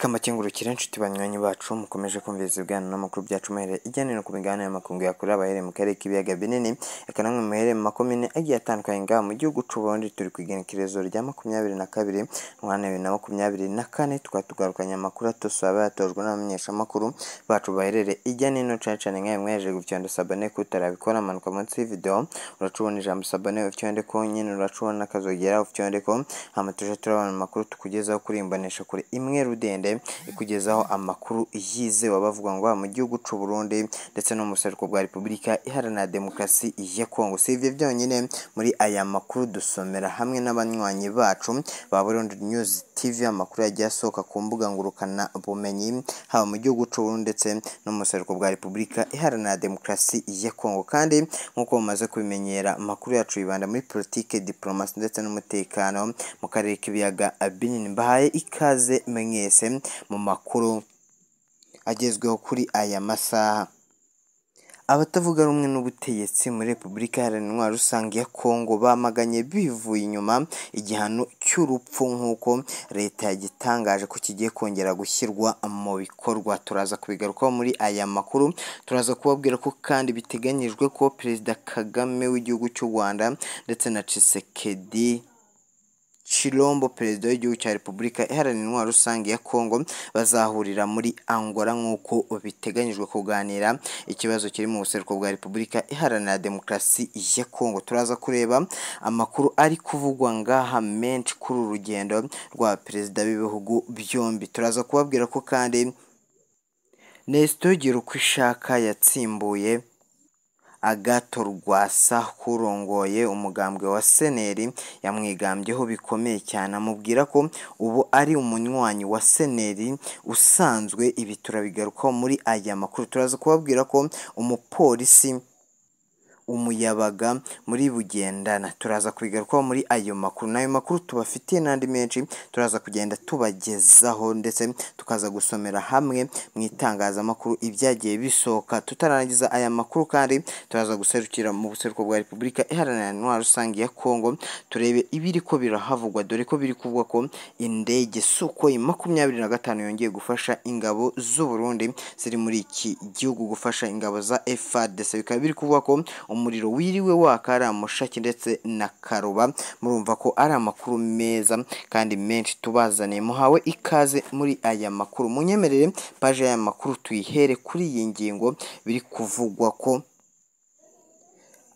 Reka mbakengurukire nshuti banywanyi bacu mukomeje kumviriza ibiganiro n'amakuru byacu muhereye ijyanye no ku migabane y'amakungu yakure abahereye mu karere k'ibiyaga binini, reka namwe muhereye mu makomine agiye atandukanye ngaha mu gihugu c'u Burundi. Turi ku igenekerezo rya 22 Ntwarante 2024, tukaba tugarukanye amakuru atose aba yatojwe n'abamenyeshamakuru bacu baherereye ijya n'ino, cane cane nkawe mwahejeje gufyonda s'abonner. Kutarabikora, manuka munsi y'ivideo uracubona ijambo s'abonner, ufyondeko nyene, uracubona akazogera, ufyondeko, hama tuje turabona amakuru tukugezaho kuri imbonesha kure imwe rudende ikugezaho amakuru yizewe bavuga ngo mu gihugu c'u Burundi ndetse no mu buseruko bwa Repubulika Iharanira Demokarasi ya Kongo. Si ivyo byonyine, muri aya makuru dusomera hamwe n'abanywanyi bacu ba Burundi News TV amakuru yagiye asohoka ku mbuga ngurukana bumenyi, haba mu gihugu c'u Burundi ndetse no mu buseruko bwa Repubulika Iharanira Demokarasi ya Kongo. Kandi nk'uko mumaze kubimenyera, amakuru yacu yibanda muri politike, diplomasi ndetse n'umutekano mu karere k'ibiyaga binini. Mbahaye ikaze mwese mu makuru agezweho kuri aya masaha. Abatavuga rumwe n'ubutegetsi muri Repubulika Iharanira Intwaro Rusange ya Kongo bamaganye bivuye inyuma igihano cy'urupfu nk'uko leta yagitangaje ko kigiye kongera gushyirwa mu bikorwa. Turaza kubigarukaho muri aya makuru. Turaza kubabwira ko kandi biteganyijwe ko Perezida Kagame w'igihugu cy'u Rwanda ndetse na Tshisekedi Chilombo, perezida w'igihugu cya Repubulika Iharanira Intwaro Rusange ya Kongo, bazahurira muri Angola nk'uko biteganyijwe kuganira ikibazo kiri mu buseruko bwa Repubulika Iharanira Demokarasi ya Kongo. Turaza kureba amakuru ari kuvugwa ngaha menshi kuri uru rugendo rwa perezida b'ibihugu byombi. Turaza kubabwira ko kandi Nestor Girukwishaka yatsimbuye Agathon Rwasa kurongoye umugambwe wa Seneri, yamwigambyeho bikomeye cyane, amubwira ko ubu ari umunywanyi wa Seneri usanzwe. Ibi turabigarukaho muri aya makuru. Turaza kubabwira ko umupolisi umuyabaga muri Bugendana, turaza kubigarukaho muri ayo makuru. N'ayo makuru tubafitiye n'andi menshi turaza kugenda tubagezaho, ndetse tukaza gusomera hamwe mu itangazamakuru ibyagiye bisohoka. Tutarangiza aya makuru kandi turaza guserukira mu buseruko bwa Repubulika Iharanira Intwaro Rusange ya Kongo, turebe ibiri ko birahavugwa, dore ko biri kuvugwa ko indege Sukhoi 25 yongeye gufasha ingabo z'u Burundi ziri muri iki gihugu gufasha ingabo za FARDC. Bikaba biri kuvugwa ko umuriro wiriwe waka ari Mushaki ndetse na Karuba. Murumva ko ari amakuru meza kandi menshi tubazaniye. Muhawe ikaze muri aya makuru. Munyemerere paje y'aya makuru tuyihere kuri iyi ngingo. Biri kuvugwa ko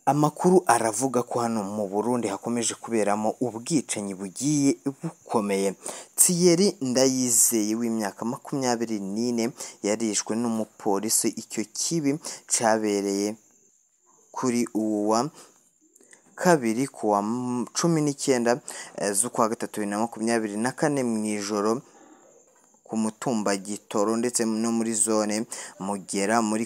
amakuru aravuga ko hano mu Burundi hakomeje kuberamo ubwicanyi bugiye bukomeye. Thierry Ndayizeye w'imyaka 24 yarishwe n'umupolisi. Icyo kibi cabereye kuri uwo wa kabiri kuwa 19 z'ukwa gatatu 2024 mw'ijoro ku mutumba Gitoro ndetse no muri zone Mugera muri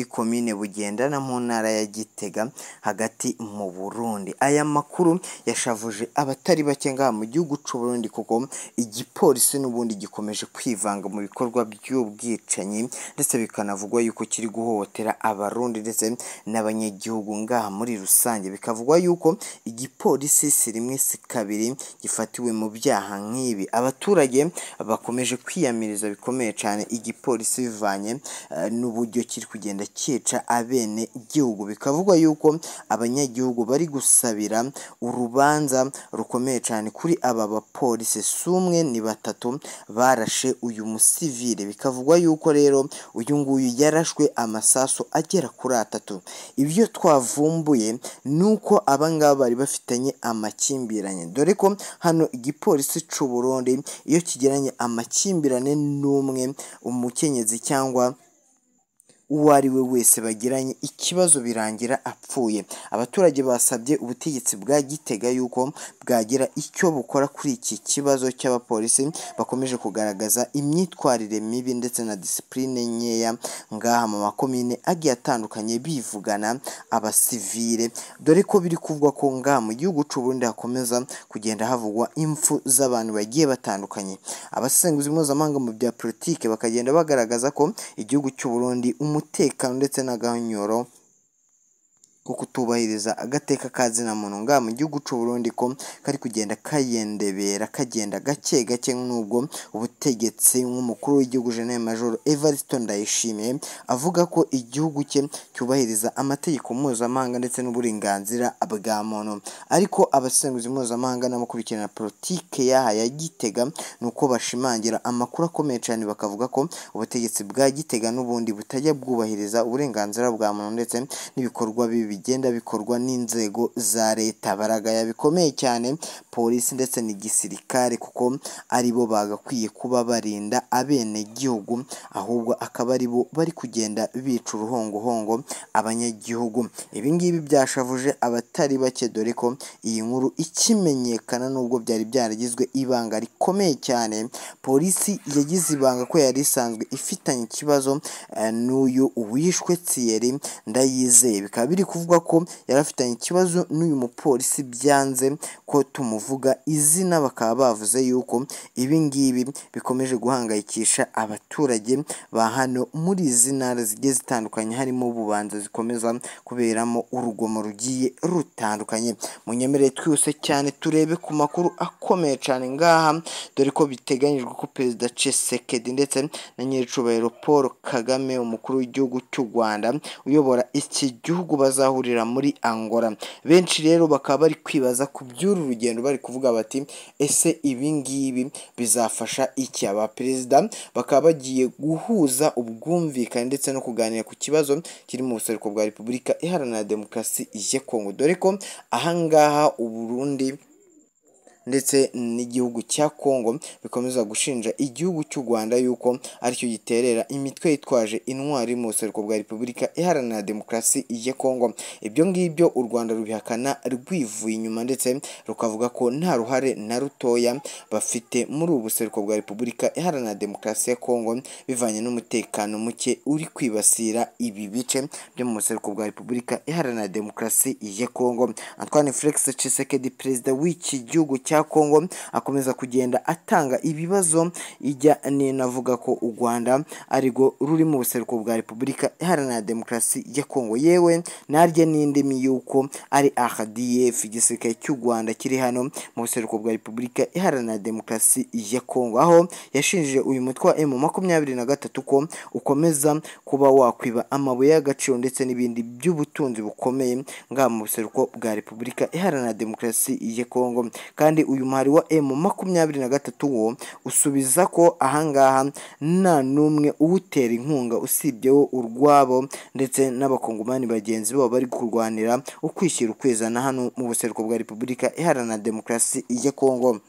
komine Bugendana mu ntara ya Gitega hagati mu Burundi. Aya makuru yashavuje abatari bake ngaha mu gihugu c'u Burundi, kuko igipolisi n'ubundi gikomeje kwivanga mu bikorwa by'ubwicanyi, ndetse bikanavugwa yuko kiri guhohotera abarundi ndetse n'abanyagihugu ngaha muri rusange. Bikavugwa yuko igipolisi si rimwe si kabiri gifatiwe mu byaha nk'ibi. Abaturage bakomeje kwiyamiriza bikomeye cyane igipolisi bivanye n'uburyo kiri kugenda cyica abene gihugu. Bikavugwa yuko abanyagihugu bari gusabira urubanza rukomeye cyane kuri aba bapolisi. Si umwe, ni batatu barashe uyu musivile. Bikavugwa yuko rero uyu nguyu yarashwe amasasu agera kuri atatu. Ibyo twavumbuye ni uko aba ngaba bari bafitanye amakimbirane, dore ko hano igipolisi c'u Burundi iyo kigiranye amakimbirane n'umwe, umukenyezi cyangwa uwo ari we wese bagiranye ikibazo, birangira apfuye. Abaturage basabye ubutegetsi bwa Gitega yuko bwagira icyo bukora kuri iki kibazo cy'abapolisi bakomeje kugaragaza imyitwarire mibi ndetse na disipurine nkeya ngaha mu makomine agiye atandukanye, bivugana abasivile, dore ko biri kuvugwa ko ngaha mu gihugu c'u Burundi hakomeza kugenda havugwa impfu z'abantu bagiye batandukanye. Abasesenguzi mpuzamahanga mu bya politike bakagenda bagaragaza ko igihugu cy'u Burundi umutekano ndetse n'agahonyoro ko kutubahiriza agateka ka zina muntu ngaha mu gihugu c'u Burundi ko kari kugenda kayendebera kagenda gake gake, nubwo ubutegetsi nk'umukuru w'igihugu General Major Evariste Ndayishimiye avuga ko igihugu cye cyubahiriza amategeko mpuzamahanga ndetse n'uburenganzira bwa muntu, ariko abasenguzi mpuzamahanga n'abakurikirana politike y'aha ya Gitega nuko bashimangira amakuru akomeye cyane, bakavuga ko ubutegetsi bwa Gitega n'ubundi butajya bwubahiriza uburenganzira bwa muntu ndetse n'ibikorwa bibi bigenda bikorwa n'inzego za leta. Baragaya bikomeye cyane polisi ndetse n'igisirikare kuko aribo bagakwiye kuba barinda abenegihugu, ahubwo akaba aribo bari kugenda bica uruhongohongo abanyagihugu. Ibi ngibi byashavuje abatari bake, dore ko iyi nkuru ikimenyekana nubwo byari byaragizwe ibanga rikomeye cyane, polisi yagize ibanga ko yari isanzwe ifitanye ikibazo n'uyu wishwe Thierry Ndayizeye. Bikaba biri kuvuga ko yari afitanye ikibazo n'uyu mupolisi byanze ko tumuvuga izina, bakaba bavuze yuko ibi ngibi bikomeje guhangayikisha abaturage ba hano muri izi ntara zigiye zitandukanye, harimo Bubanza zikomeza kuberamo urugomo rugiye rutandukanye. Munyemerere twihuse cyane turebe ku makuru akomeye cyane ngaha, dore ko biteganyijwe ko Perezida Tshisekedi ndetse na Nyiricubahiro Paul Kagame umukuru w'igihugu cy'u Rwanda uyobora iki gihugu bazahurira muri Angola. Benshi rero bakaba bari kwibaza ku by'uru rugendo, bari kuvuga bati ese ibi ngibi bizafasha iki? Aba perezida bakaba bagiye guhuza ubwumvikane ndetse no kuganira ku kibazo kiri mu buseruko bwa Repubulika Iharanira Demokarasi ya Kongo, dore ko ahangaha Uburundi ndetse n'igihugu cya Kongo bikomeza gushinja igihugu cy'u Rwanda yuko aricyo giterera imitwe yitwaje intwari mu buseruko bwa Repubulika Iharanira Demokarasi ya Kongo. Ibyo ngibyo u Rwanda rubihakana rwivuye inyuma ndetse rukavuga ko nta ruhare na rutoya bafite muri ubu buseruko bwa Repubulika Iharanira Demokarasi ya Kongo, bivanye n'umutekano muke uri kwibasira ibi bice byo mu buseruko bwa Repubulika Iharanira Demokarasi ya Kongo. Antoine Felix Tshisekedi perezida w'iki gihugu cya Kongo akomeza kugenda atanga ibibazo ijya ninavuga ko u Rwanda arirwo ruri mu buseruko bwa Repubulika Iharanira Demokarasi ya Kongo, yewe narye n'indimi yuko ari RDF igisirikare cy'u Rwanda kiri hano mu buseruko bwa Repubulika Iharanira Demokarasi ya Kongo, aho yashinjije uyu mutwe wa M23 ko ukomeza kuba wakwiba amabuye y'agaciro ndetse n'ibindi by'ubutunzi bukomeye ngaha mu buseruko bwa Repubulika Iharanira Demokarasi ya Kongo. Kandi uyu muhari wa M23 wo usubiza ko ahangaha nta n'umwe uwutera inkunga usibye wo urwabo ndetse n'abakongomani bagenzi babo bari kurwanira ukwishyira ukwizana hano mu buseruko bwa Repubulika Iharanira Demokarasi ya Kongo.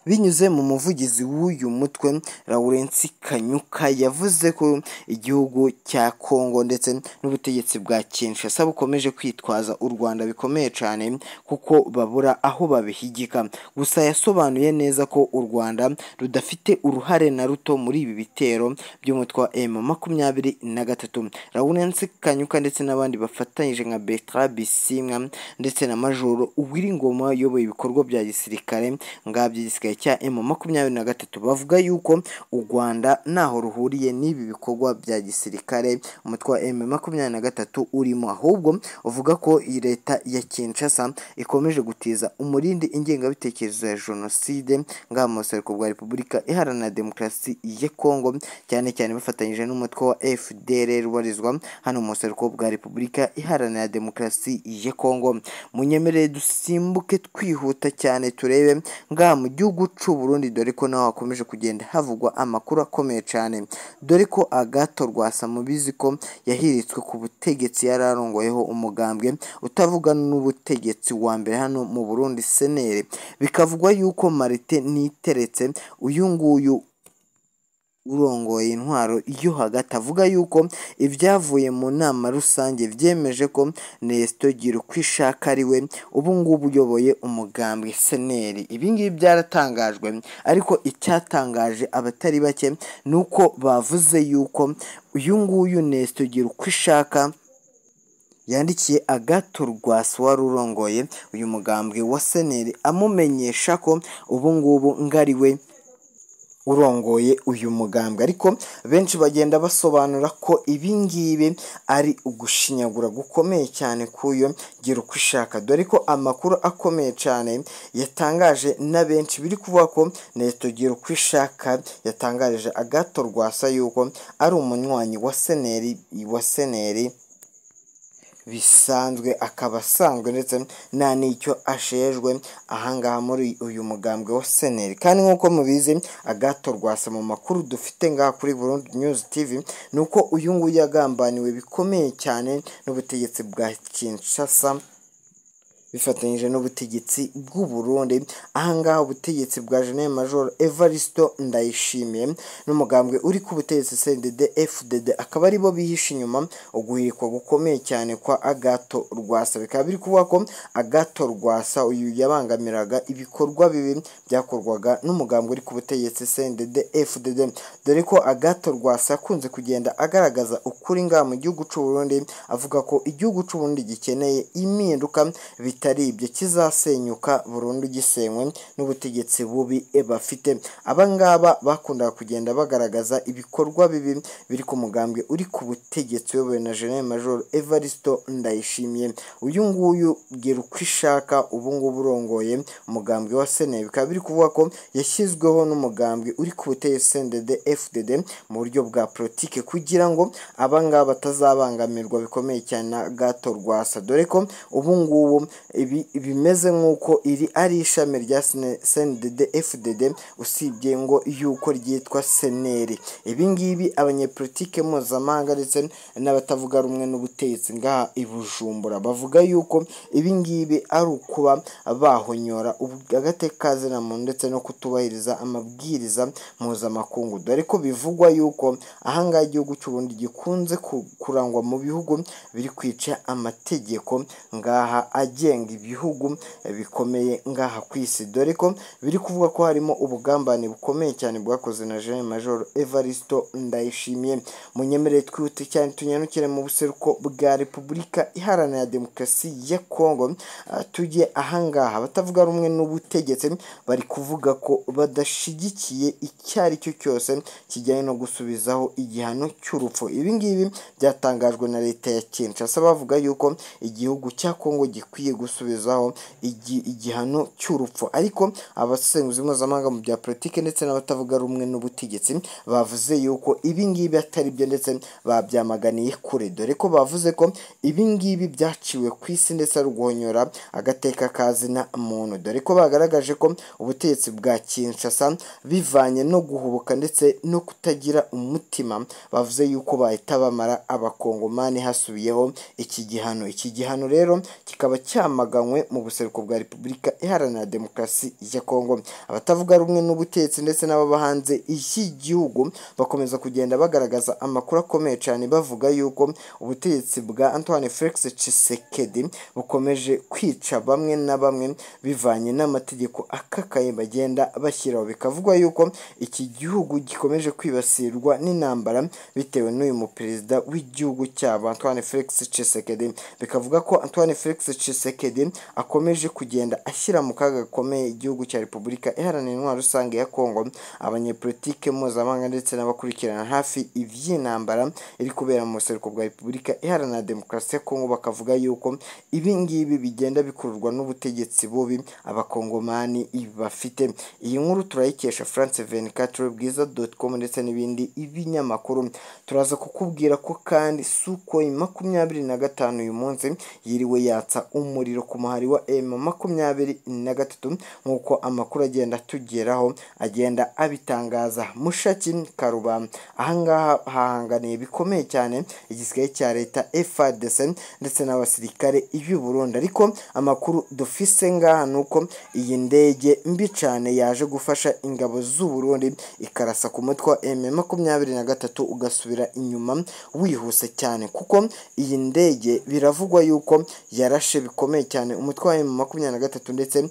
Binyuze mu muvugizi w'uyu mutwe Lawrence Kanyuka yavuze ko igihugu cya Kongo ndetse n'ubutegetsi bwa Kinshasa bukomeje kwitwaza u Rwanda bikomeye cyane kuko babura aho babihigika. Gusa yasobanuye neza ko u Rwanda rudafite uruhare na ruto muri ibi bitero by'umutwe wa M23. Lawrence Kanyuka ndetse n'abandi bafatanyije nka Bertrand Bisimwa ndetse na Majoro Uwiringoma uyoboye ibikorwa bya gisirikare ngabyo gisirikare cya M23 bavuga yuko u Rwanda ntaho ruhuriye n'ibi bikorwa bya gisirikare umutwe wa M23 urimo, ahubwo uvuga ko iyi leta ya Kinshasa ikomeje gutiza umurindi ingengabitekerezo ya jenoside ngaha mu buseruko bwa Repubulika Iharanira Demokarasi ya Kongo, cyane cyane bafatanyije n'umutwe wa FDLR ubarizwa hano mu buseruko bwa Repubulika Iharanira Demokarasi ya Kongo. Munyemerere dusimbuke twihuta cyane turebe ngaha mu gihugu cy'u Burundi, dore ko naho hakomeje kugenda havugwa amakuru akomeye cyane, dore ko Agathon Rwasa mubizi ko yahiritswe ku butegetsi yari arongoyeho umugambwe utavuga n'ubutegetsi wa mbere hano mu Burundi senere, bikavugwa yuko Martin Niteretse uyu nguyu urongoye intwaro yo hagati avuga yuko ibyavuye mu nama rusange byemeje ko Nestor Girukwishaka ari we ubu ngubu uyoboye umugambwe seneri. Ibi ngibi byaratangajwe, ariko icyatangaje abatari bake ni uko bavuze yuko uyu nguyu Nestor Girukwishaka yandikiye Agathon Rwasa wari urongoye uyu mugambwe wa seneri amumenyesha ko ubu ngubu ngari we urongoye uyu mugambwe. Ariko benshi bagenda basobanura ko ibi ngibi ari ugushinyagura gukomeye cyane k'uyo Girukwishaka, dore ko amakuru akomeye cyane yatangaje na benshi biri kuvuga ko Neto Girukwishaka yatangarije Agathon Rwasa yuko ari umunywanyi wa seneri bisanzwe, akaba asanzwe ndetse nta n'icyo ashejwe ahangaha muri uyu mugambwe wa seneri. Kandi nk'uko mubizi Agathon Rwasa mu makuru dufite ngaha kuri Burundi News TV ni uko uyu nguyu yagambaniwe bikomeye cyane n'ubutegetsi bwa Kinshasa bifatanyije n'ubutegetsi bw'u Burundi. Ahangaha ubutegetsi bwa General Major Evaristo Ndayishimiye n'umugambwe uri ku butegetsi CNDD FDD akaba aribo bihishe inyuma uguhirikwa gukomeye cyane kwa Agathon Rwasa. Bikaba biri kuvuga ko Agathon Rwasa uyu yabangamiraga ibikorwa bibi byakorwaga n'umugambwe uri ku butegetsi CNDD FDD, dore ko Agathon Rwasa akunze kugenda agaragaza ukuri ngaha mu gihugu cy'u Burundi, avuga ko igihugu cy'u Burundi gikeneye impinduka bitari ibyo kizasenyuka burundu gisenywe n'ubutegetsi bubi bafite. Abangaba bakundaga kugenda bagaragaza ibikorwa bibi biri ku mugambwe uri ku butegetsi uyobowe na General Major Evaristo Ndayishimiye. Uyu nguyu Girukwishaka ubu ngubu urongoye umugambwe wa Seneri, bikaba biri kuvuga ko yashyizweho n'umugambwe uri ku butegetsi CNDD FDD mu buryo bwa politike kugira ngo abangaba batazabangamirwa bikomeye cyane na Agathon Rwasa, dore ko ubu ngubu ibi bimeze nk'uko iri ari ishami rya CNDD FDD usibye ngo yuko ryitwa seneri. Ibi ngibi abanyepolitike mpuzamahanga ndetse n'abatavuga rumwe n'ubutegetsi ngaha i Bujumbura bavuga yuko ibi ngibi ari ukuba bahonyora agateka muntu ndetse no kutubahiriza amabwiriza mpuzamakungu, dore ko bivugwa yuko ahangaha igihugu cy'u Burundi gikunze kurangwa mu bihugu biri kwica amategeko ngaha agenga ibihugu bikomeye ngaha ku isi, dore ko biri kuvuga ko harimo ubugambane bukomeye cyane bwakoze na General Major Evaristo Ndayishimiye. Munyemerere twihute cyane tunyarukire mu buseruko bwa Repubulika Iharanira Demokarasi ya Kongo, tujye ahangaha abatavuga rumwe n'ubutegetsi bari kuvuga ko badashigikiye icyo ari cyo cyose kijyanye no gusubizaho igihano cy'urupfu. Ibi ngibi byatangajwe na leta ya Kinshasa bavuga yuko igihugu cya Kongo gikwiye gusubizaho igihano cy'urupfu, ariko abasesenguzi mpuzamahanga mu bya politiki ndetse n'abatavuga rumwe n'ubutegetsi bavuze yuko ibi ngibi atari byo ndetse babyamaganiye kure, dore ko bavuze ko ibi ngibi byaciwe ku isi ndetse ari uguhonyora agateka kazina muntu, dore ko bagaragaje ko ubutegetsi bwa Kinshasa bivanye no guhubuka ndetse no kutagira umutima bavuze yuko bahita bamara abakongomani hasubiyeho iki gihano. Iki gihano rero kikaba cyamaganywe mu buseruko bwa Repubulika Iharanira Demokarasi ya Kongo. Abatavuga rumwe n'ubutegetsi ndetse n'ababa hanze iki gihugu bakomeza kugenda bagaragaza amakuru akomeye cyane bavuga yuko ubutegetsi bwa Antoine Felix Tshisekedi bukomeje kwica bamwe na bamwe bivanye n'amategeko akakaye bagenda bashyiraho. Bikavugwa yuko iki gihugu gikomeje kwibasirwa n'intambara bitewe n'uyu muperezida w'igihugu cyabo Antoine Felix Tshisekedi. Bikavuga ko Antoine Felix Tshisekedi akomeje kugenda ashyira mu kaga gakomeye igihugu cya Repubulika Iharanira Intwaro Rusange ya Kongo. Abanyepolitike mpuzamahanga ndetse n'abakurikirana hafi iby'intambara iri kubera mu buseruko bwa Repubulika Iharanira Demokarasi ya Kongo bakavuga yuko ibi ngibi bigenda bikururwa n'ubutegetsi bubi abakongomani bafite. Iyi nkuru turayikesha France 24, bwiza.com ndetse n'ibindi ibinyamakuru. Turaza kukubwira ko kandi Sukhoi 25 uyu munsi yiriwe yatsa umuriro ku muhari wa M23 nk'uko amakuru agenda tugeraho agenda abitangaza. Mushaki Karuba ahangaha hahanganiye bikomeye cyane igisirikare cya leta FARDC ndetse n'abasirikare y'u Burundi, ariko amakuru dufise ngaha nuko iyi ndege mbi cyane yaje gufasha ingabo z'u Burundi ikarasa ku mutwe wa M23 ugasubira inyuma wihuse cyane, kuko iyi ndege biravugwa yuko yarashe bikomeye cyane umutwe wa M23 ndetse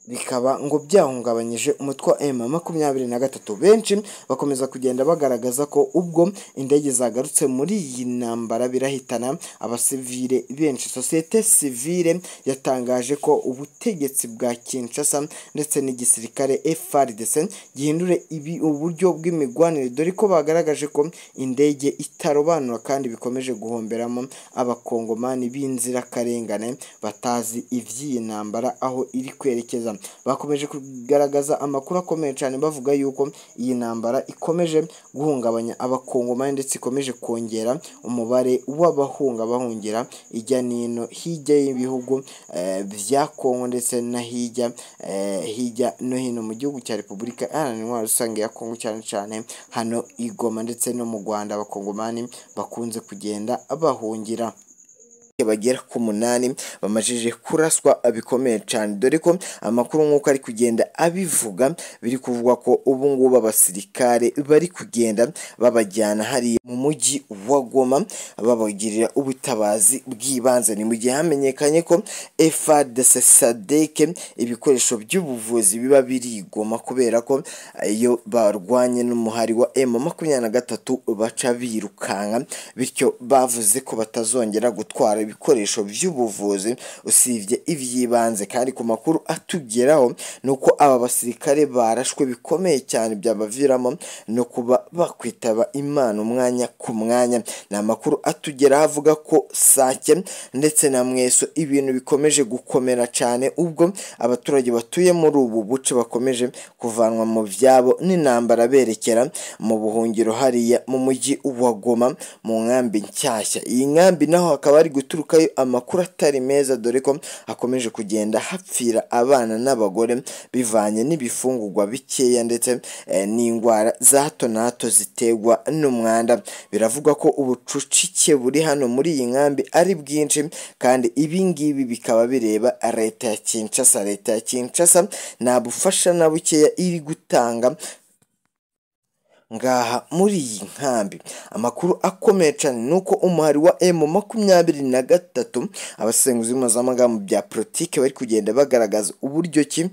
Bikaba ngo byahungabanyije umutwe wa M23. Benshi bakomeza kugenda bagaragaza ko ubwo indege zagarutse muri iyi ntambara birahitana abasivile benshi. Société civile yatangaje ko ubutegetsi bwa Kinshasa ndetse n'igisirikare FARDC gihindure ibi uburyo bw'imigwanire, dore ko bagaragaje ko indege itarobanura kandi bikomeje guhomberamo abakongomani b'inzirakarengane batazi ivy'iyi ntambara aho iri kwerekeza. Bakomeje kugaragaza amakuru akomeye cyane bavuga yuko iyi ntambara ikomeje guhungabanya abakongomani ndetse ikomeje kongera umubare w'abahunga bahungira ijya nino hirya y'ibihugu bya Kongo ndetse na hirya no hino mu gihugu cya Repubulika Iharanira Intwaro Rusange ya Kongo, cyane cyane hano i Goma ndetse no mu Rwanda abakongomani bakunze kugenda bahungira. Bagera ku 8 bamajije kuraswa bikomeye cyane, dore ko amakuru nk'uko ari kugenda abivuga biri kuvugwa ko ubu ngubu abasirikare bari kugenda babajyana hariya mu mujyi wa Goma babagirira ubutabazi bw'ibanze. Ni mu gihe hamenyekanye ko FARDC SADC ibikoresho by'ubuvuzi biba biri i Goma, kubera ko iyo barwanye n'umuhari wa M23 baca birukanka, bityo bavuze ko batazongera gutwara ibikoresho by'ubuvuzi usibye iby'ibanze. Kandi ku makuru atugeraho nuko aba basirikare barashwe bikomeye cyane byabaviramo no kuba bakwitaba Imana umwanya ku mwanya. Ni amakuru atugeraho avuga ko Sake ndetse na Mweso ibintu bikomeje gukomera cyane, ubwo abaturage batuye muri ubu buce bakomeje kuvanwa mu byabo n'intambara berekera mu buhungiro hariya mu mujyi wa Goma mu nkambi nshyashya. Iyi nkambi naho hakaba ari guturukayo amakuru atari meza, dore ko hakomeje kugenda hapfira abana n'abagore bivanye n'ibifungurwa bikeya ndetse n'indwara za hato na hato ziterwa n'umwanda. Biravugwa ko ubucucike buri hano muri iyi nkambi ari bwinshi, kandi ibi ngibi bikaba bireba leta ya Kinshasa. Leta ya Kinshasa nta bufasha na bukeya iri gutanga ngaha muri iyi nkambi. Amakuru akomeye cyane nuko umuhari wa M23 abasenguzi mpuzamahanga mu bya politike bari kugenda bagaragaza uburyo ki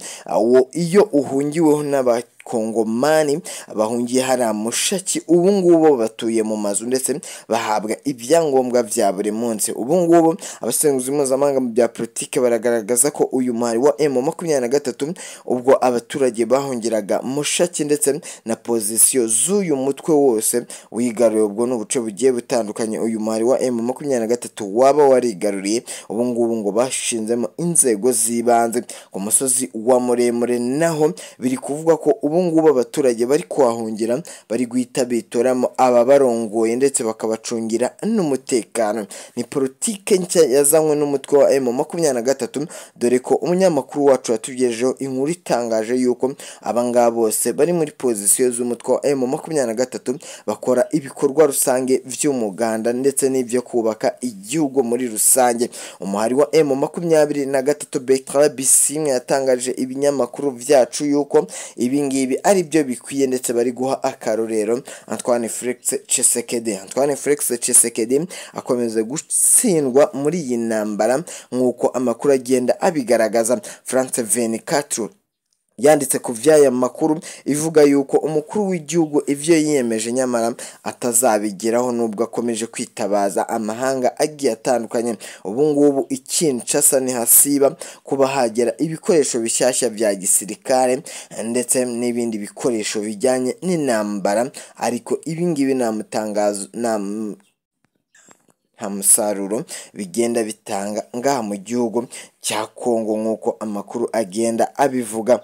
iyo uhungiweho n'abakongomani bahungiye hariya Mushaki, ubu ngubu batuye mu mazu ndetse bahabwa ibyangombwa bya buri munsi. Ubu ngubu abasenguzi mpuzamahanga mu bya politike baragaragaza ko uyu muhari wa M23 ubwo abaturage bahungiraga Mushaki ndetse na pozisiyo z'uyu mutwe wose wigaruriye, ubwo n'ubuce bugiye butandukanye uyu muhari wa M23 waba warigaruriye, ubu ngubu ngo bashinzemo inzego z'ibanze. Ku musozi wa Muremure naho biri kuvugwa ko ubu ngubu abaturage bari kuhahungira bari guhita bitoramo ababarongoye ndetse bakabacungira n'umutekano. Ni politike nshya yazanywe n'umutwe wa M23, dore ko umunyamakuru wacu yatugejejeho inkuru itangaje yuko abangaba bose bari muri pozisiyo z'umutwe wa M23 bakora ibikorwa rusange by'umuganda ndetse n'ibyo kubaka igihugu muri rusange. Umuhari wa M23 Bertrand Bisimwe yatangaje ibinyamakuru byacu yuko ibi ngibi ari byo bikwiye ndetse bari guha akarorero Antoine Felix Tshisekedi. Antoine Felix Tshisekedi akomeza gutsindwa muri iyi ntambara nk'uko amakuru agenda abigaragaza. France 24 yanditse ku vy'aya makuru ivuga yuko umukuru w'igihugu ivyo yiyemeje nyamara atazabigeraho nubwo akomeje kwitabaza amahanga agiye atandukanye. Ubu ngubu i Kinshasa ntihasiba kuba hagera ibikoresho bishyashya bya gisirikare ndetse n'ibindi bikoresho bijyanye n'intambara, ariko ibi ngibi nta mutangazo nta musaruro bigenda bitanga ngaha mu gihugu cya Kongo nk'uko amakuru agenda abivuga.